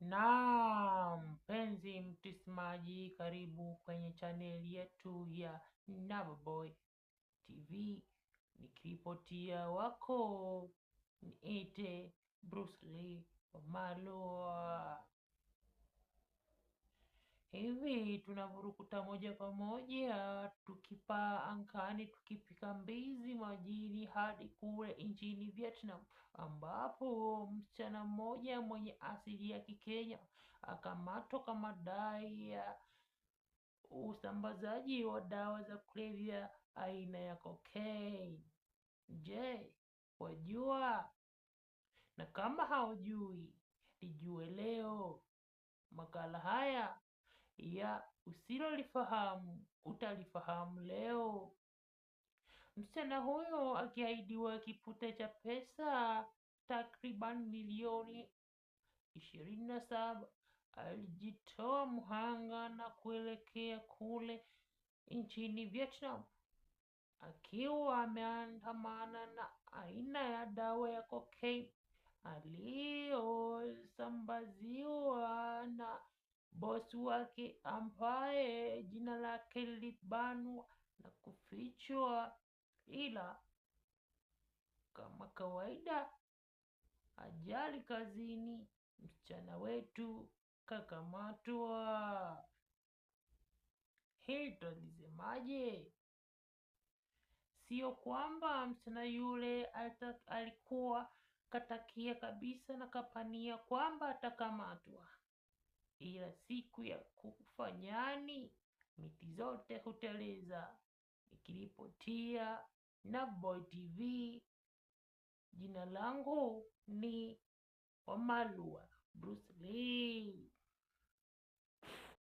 Na mpenzi mtazamaji, karibu kwenye chaneli yetu ya Navaboy TV. Nikiripotia wako niite Bruce Lee Wamalwa. Hivi tunavurukuta moja kwa moja tukipaa angani tukipiga mbizi majini hadi kule nchini Vietnam, ambapo msichana mmoja mwenye asili ya Kikenya akamatwa kwa madai ya usambazaji wa dawa za kulevya aina ya cocaine. Je, wajua? Na kama haujui, lijue leo. Makala haya ya usilolifahamu utalifahamu leo. Msichana huyo akiahidiwa kipute cha pesa takriban milioni 27 alijitoa mhanga na kuelekea kule nchini Vietnam akiwa ameandamana na aina ya dawa ya cocaine aliyosambaziwa na bosi wake ambaye jina lake lilibanwa na kufichwa, ila kama kawaida ajali kazini, msichana wetu kakamatwa. Hili twalisemaje? Sio kwamba msichana yule alikuwa katakia kabisa na kapania kwamba atakamatwa, ila siku ya kufanyani miti zote huteleza. Nikiripotia Navboy TV, jina langu ni Wamalwa Bruce Lee.